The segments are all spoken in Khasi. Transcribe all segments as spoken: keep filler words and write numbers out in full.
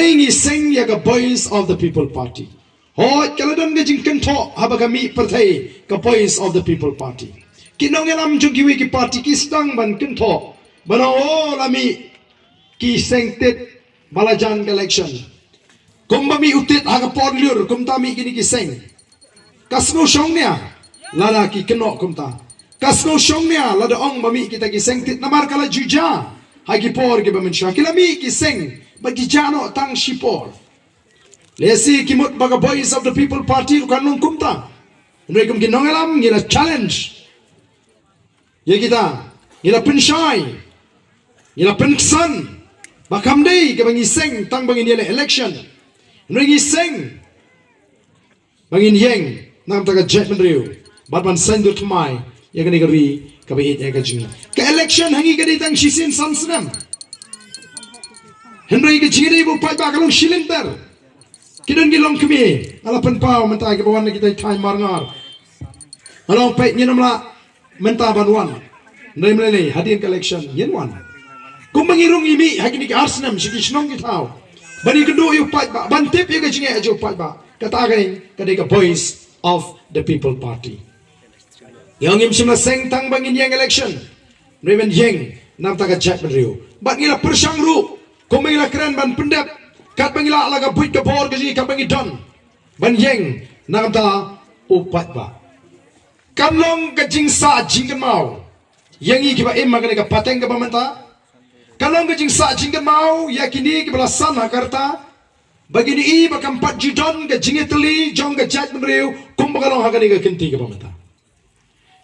Ngi seng ïa ka Voice of the People Party. Hooid, ka la don ka jingkynthoh haba ka mih pyrthei ka Voice of the People Party. Ki nongïalam jong kiwei ki party ki sdang ban kynthoh ban ong, oh, la mih ki seng tit ba la jan ka election. Kumba mih u tit ha ka por lyiur, kumta mih kine ki seng. Ka sngew shongnia lada ki kynnoh kumta. Ka sngew shongnia lada ong ba mih kita ki seng tit, namar ka la ju jia ha ki por kiba mynshuwa. Ki la mih ki seng bad ki jah noh tang shipor. Lehse ki mut ba ka Voice of the People Party ruh kan long kumta. Hynrei kum ki nongïalam ngi la challenge ïa kita, ngi la pynshai, ngi la pynksan ba kam dei kaba ngi seng tang ba ngin ïaleh election. Hynrei ngi seng ba ngin ïeng na ka bynta ka jaitbynriew bad ban saiñdur thymmai ïa kane ka ri kaba ïeit ïa ka jong ngi. Ka election ha ngi ka dei tang shisien san snem. Hynrei ka jingïadei bad u paidbah ka long shilynter. Ki don ki longkmie, nga la pynpaw mynta kiba wan na kita ki thaiñ marngar. Nga la ong, peit, ngin ym lah mynta ban wan. Hynrei mynlei lei hadien ka election ngin wan. Kumba ngi rung ïa mih ha kine ki ar snem sha ki shnong ki thaw ban ïakynduh ïa u paidbah, ban tip ïa ka jingeh jong u paidbah. Kata ka dei, ka dei ka Voice of the People Party. Ïa, ngim shym la seng tang ba ngin ïeng election, hynrei ban ïeng na ka bynta ka jaitbynriew. Bad ngi la pyrshang ruh, kumba ngi la kren, ban pyndep katba ngi lah la ka buit ka bor ka jong ngi, katba ngi don, ban ïeng na ka bynta u paidbah. Kan long ka jingsah jingkynmaw ïa ngi kiba im ha kane ka pateng kaba mynta. Kan long ka jingsah jingkynmaw ïa kine kiba la san ha ka rta, ba kin ïohi ba kam pat ju don ka jingïatylli jong ka jaitbynriew kumba ka long ha kane ka kynti kaba mynta.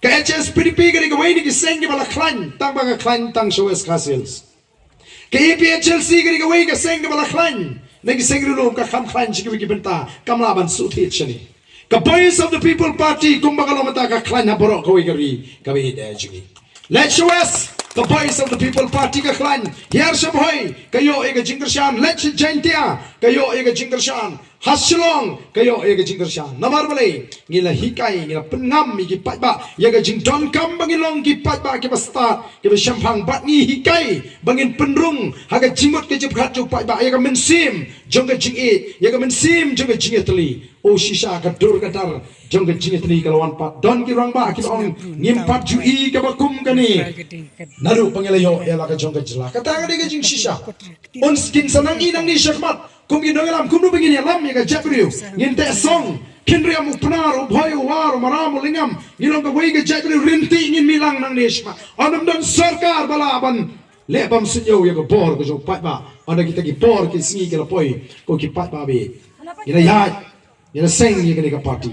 Ka H S P D P ka dei kawei na ki seng kiba la khlaiñ, tang ba ka khlaiñ tang sha West Khasi Hills. Ka A P H L C ka dei kawei ka seng kaba la khlaiñ na ki seng riewlum, ka kham khlaiñ sha kiwei ki bynta, kam lah ban shu thied shane. Ka Voice of the People Party kumba ka long mynta ka khlaiñ ha baroh kawei ka ri kaba ïeit ïa jong ngi. Leit sha West, ka Voice of the People Party ka khlaiñ. Hiar sha Bhoi ka ïoh ïa ka jingkyrshan. Leit sha Jaintia ka ïoh ïa ka jingkyrshan. Ha Shillong ka ïoh ïa ka jingkyrshan. Namar balei? Ngi la hikai, ngi la pynngam ïa ki paidbah ïa ka jingdonkam ba ngin long ki paidbah kiba stad, kiba shemphang, bad ngi hikai ba ngin pynrung ha ka jingmut ka jingpyrkhat jong u paidbah ïa ka mynsiem jong ka jingïeit, ïa ka mynsiem jong ka jingïatylli. Oh, shisha ka dur ka dar jong ka jingïatylli ka la wan pat. Don ki rangbah kiba ong ngim pat ju i kaba kum kane naduh ba ngi la ïoh ïa la ka jong ka jylla. Kata ka dei ka jingshisha. Kin sa nang i nangne shakhmat kum ki nongïalam, kumno ba ngin ïalam ïa ka jaitbynriew? Ngin teh song, khynriam u Pnar, u Bhoi, u War, u Maram, u Lyngngam, ngin long kawei ka jaitbynriew ryntih, ngin mih lang nangne shakhmat. Ym don sorkar ba lah ban leh bymsuidñiew ïa ka bor ka jong u paidbah. Ynda kita ki por ki sngi ki la poi, ko ki paidbah, ba ngi la ïaid, ngi la seng ïa kane ka party,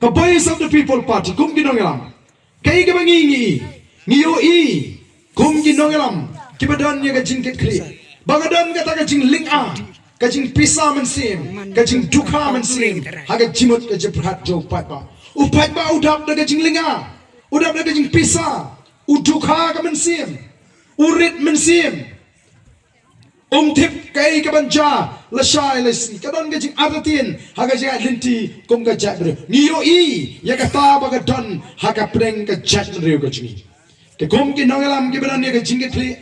ka Voice of the People Party, kum ki nongïalam. Kaei kaba ngi, ngi, ngi ïohi kum ki nongïalam kiba don ïa ka jingkitkhlieh, ba ka don kata ka jinglynga, ka jingpisa mynsiem, ka jingdukha mynsiem ha ka jingmut ka jingpyrkhat jong u paidbah. U paidbah u dap da ka jinglynga, u dap da ka jingpisa, u dukha ka mynsiem, u rit mynsiem. Um tip kaei kaban jia lashai lashisngi. Ka don ka jingartatien ha ka jingïaid lynti kum ka jaitbynriew. Ngi ïohi ïa kata ba ka don ha ka pdeng ka jaitbynriew ka jong ngi. Te kum ki nongïalam kiba don ïa ka jingkitkhlieh,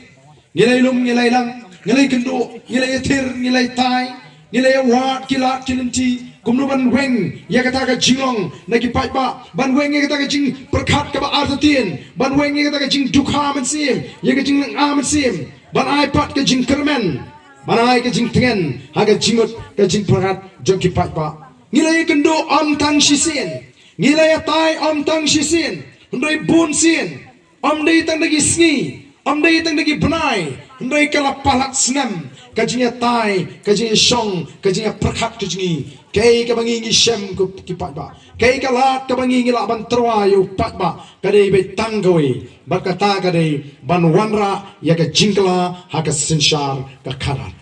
ngi la ïalum, ngi la ïalang, ngi la ïakynduh, ngi la ïathir, ngi la ïatai, ngi la ïawad ki lad ki lynti kumno ban weng ïa kata ka jinglong na ki paidbah, ban weng ïa kata ka jingpyrkhat kaba artatien, ban weng ïa kata ka jingdukha mynsiem, ïa ka jinglynga mynsiem. Ban ai pat ka jingkyrmen, ban ai ka jingtngen ha ka jingmut ka jingpyrkhat jong ki paidbah. Ngi la ïakynduh ym tang shisien, ngi la ïatai ym tang shisien, hynrei bun sien. Ym dei tang da ki sngi, ym dei tang da ki bnai, hynrei ka la palat snem ka jingïatai, ka jingïashong, ka jingïapyrkhat ka jong ngi. Kaei kaba ngi, ngi shem ko ki paidbah, kaei ka lad kaba ngi, ngi lah ban tyrwa ïa u paidbah, ka dei beit tang kawei, bad kata ka dei ban wanrah ïa ka jingkylla ha ka synshar ka khadar.